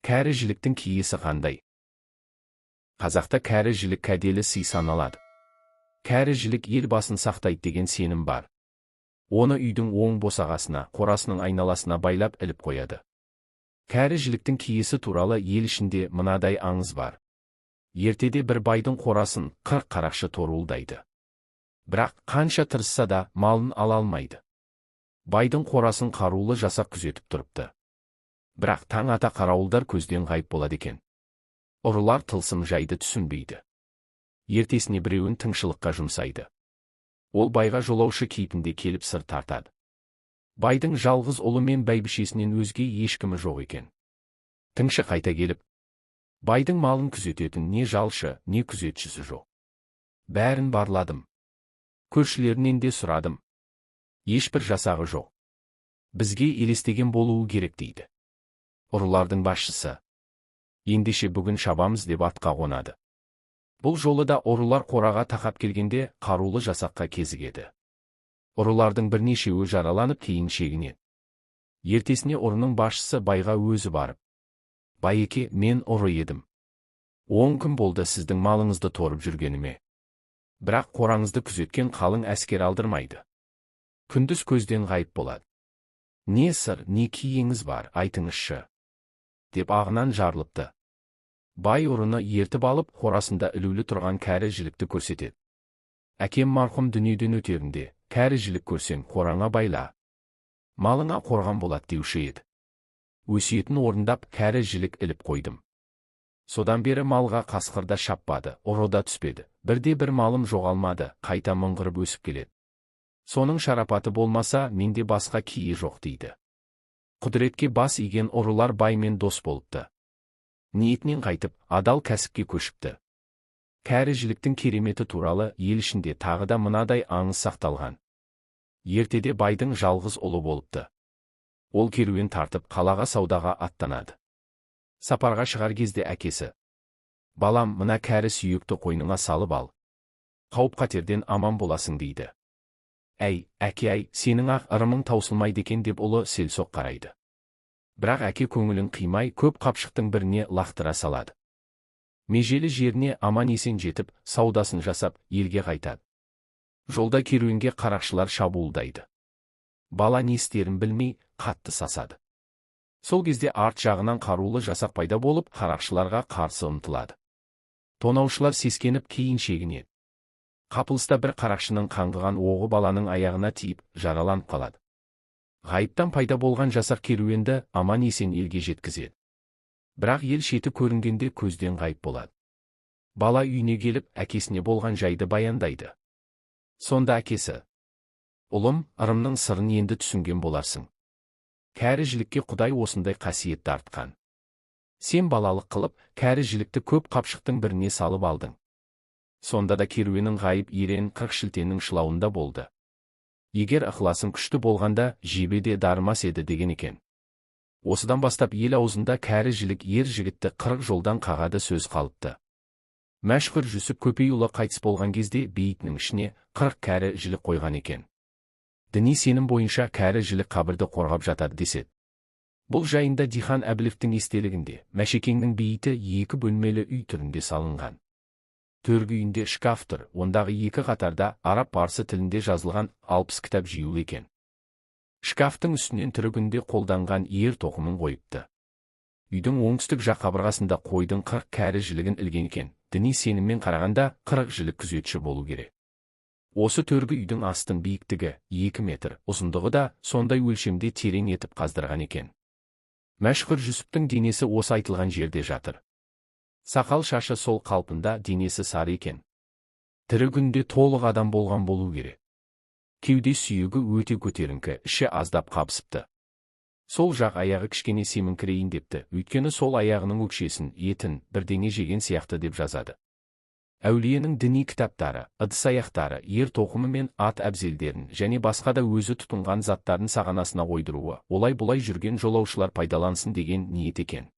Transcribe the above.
Кәрі жіліктің киесі қандай? Қазақта кәрі жілік кәделі сый саналады. Кәрі жілік ел басын сақтайды деген сенім бар. Оны үйдің оң босағасына, қорасының айналасына байлап іліп қояды. Кәрі жіліктің киесі туралы ел ішінде мынадай аңыз бар. Ертеде бір байдың қорасын 40 қарақшы торуылдайды. Бірақ қанша тырысса да, малын ала алмайды. Байдың қорасын қарулы жасақ күзетіп тұрыпты. Бірақ таң ата қарауылдар көзден ғайып болады екен. Ұрылар тылсым жайды түсінбейді. Ертесіне біреуін тыңшылыққа жұмсайды. Ол байға жолаушы кейпінде келіп сыр тартады. Байдың жалғыз ұлы мен бәйбішесінен өзге ешкімі жоқ екен. Тыңшы қайта келіп: «Байдың малын күзететін не жалшы, не күзетшісі жоқ. Бәрін барладым. Көршілерінен де сұрадым. Ешбір жасағы жоқ. Бізге елестеген болуы керек», – дейді. Ұрылардың басшысы: «Ендеше бүгін шабамыз», – деп атқа қонады. Бұл жолы да ұрылар қораға тақап келгенде қарулы жасаққа кезігеді. Ұрылардың бірнешеуі жараланып, кейін шегінеді. Ертесіне ұрының басшысы байға өзі барып: «Байеке, мен ұры едім. 10 күн болды сіздің малыңызды торып жүргеніме. Бірақ қораңызды күзеткен қалың әскер алдырмайды. Күндіз көзден ғайып болады. Не сыр, не киеңіз бар, айтыңызшы», – деп ағынан жарылыпты. Бай ұрыны ертіп алып, қорасында ілулі тұрған кәрі жілікті көрсетеді. «Әкем марқұм дүниеден өтерінде: „Кәрі жілік көрсең, қораңа байла, малыңа қорған болады“ – деуші еді. Өсиетін орындап, кәрі жілік іліп қойдым. Содан бері малға қасқыр да шаппады, ұры да түспеді, бірде бір малым жоғалмады, қайта мыңғырып өсіп келеді. Соның шарапаты болмаса, менде басқа кие жоқ», – дейді. Құдіретке бас иген ұрылар баймен дос болыпты. Ниетінен қайтып, адал кәсіпке көшіпті. Кәрі жіліктің кереметі туралы ел ішінде тағы да мынадай аңыз сақталған. Ертеде байдың жалғыз ұлы болыпты. Ол керуен тартып, қалаға саудаға аттанады. Сапарға шығар кезде әкесі: «Балам, мына кәрі сүйекті қойныңа салып ал, қауіп қатерден аман боласың», – дейді. «Әй, әке ай, сенің ақ ырымың таусылмайды екен», – деп ұлы селсоқ қарайды. Бірақ әке көңілін қимай, көп қапшықтың біріне лақтыра салады. Межелі жеріне аман есен жетіп, саудасын жасап, елге қайтады. Жолда керуенге қарақшылар шабуылдайды. Бала не істерін білмей, қатты сасады. Сол кезде арт жағынан қарулы жасақ пайда болып, қарақшыларға қарсы ұмтылады. Тонаушылар сескеніп, кейін шегінеді. Қапылыста бір қарақшының қаңғыған оғы баланың аяғына тиіп, жараланып қалады. Ғайыптан пайда болған жасақ керуенді аман есен елге жеткізеді. Бірақ ел шеті көрінгенде көзден ғайып болады. Бала үйіне келіп, әкесіне болған жайды баяндайды. Сонда әкесі: «Ұлым, ырымның сырын енді түсінген боларсың. Кәрі жілікке Құдай осындай қасиет дарытқан. Сен балалық қылып, кәрі жілікті көп қапшықтың біріне салып алдың. Сонда да керуенің ғайып ерен 40 шілтенің шылауында болды. Егер ықыласың күшті болғанда, жебе де дарымас еді», – деген екен. Осыдан бастап ел аузында «кәрі жілік ер жігітті 40 жолдан қағады» сөз қалыпты. Мәшһүр Жүсіп Көпейұлы қайтыс болған кезде бейітінің ішіне 40 кәрі жілік қойған екен. Діни сенім бойынша кәрі жілік қабірді қорғап жатады деседі. Бұл жайында Дихан Әбілевтің естелігінде: «Мәшекеңнің бейіті екі бөлмелі үй түрінде салынған. Төргі үйінде шкаф тұр, ондағы екі қатарда араб-парсы тілінде жазылған 60 кітап жиюлы екен. Шкафтың үстінен тірі күнде қолданған ер тоқымын қойыпты. Үйдің оңтүстік жақ қабырғасында қойдың 40 кәрі жілігін ілген екен. Діни сеніммен қарағанда, 40 жілік күзетші болу керек. Осы төргі үйдің астын биіктігі 2 метр, ұзындығы да сондай өлшемде терең етіп қаздырған екен. Мәшһүр Жүсіптің денесі осы айтылған жерде жатыр. Сақал шашы сол қалпында, денесі сары екен. Тірі күнде толық адам болған болу керек. Кеуде сүйегі өте көтеріңкі, іші аздап қабысыпты. Сол жақ аяғы кішкене семіңкірейін депті, өйткені сол аяғының өкшесін, етін бірдеңе жеген сияқты», – деп жазады. Әулиенің діни кітаптары, ыдыс аяқтары, ер тоқымы мен ат әбзелдерін және басқа да өзі тұтынған заттарын сағанасына қойдыруы олай-бұлай жүрген жолаушылар пайдалансын деген ниет екен.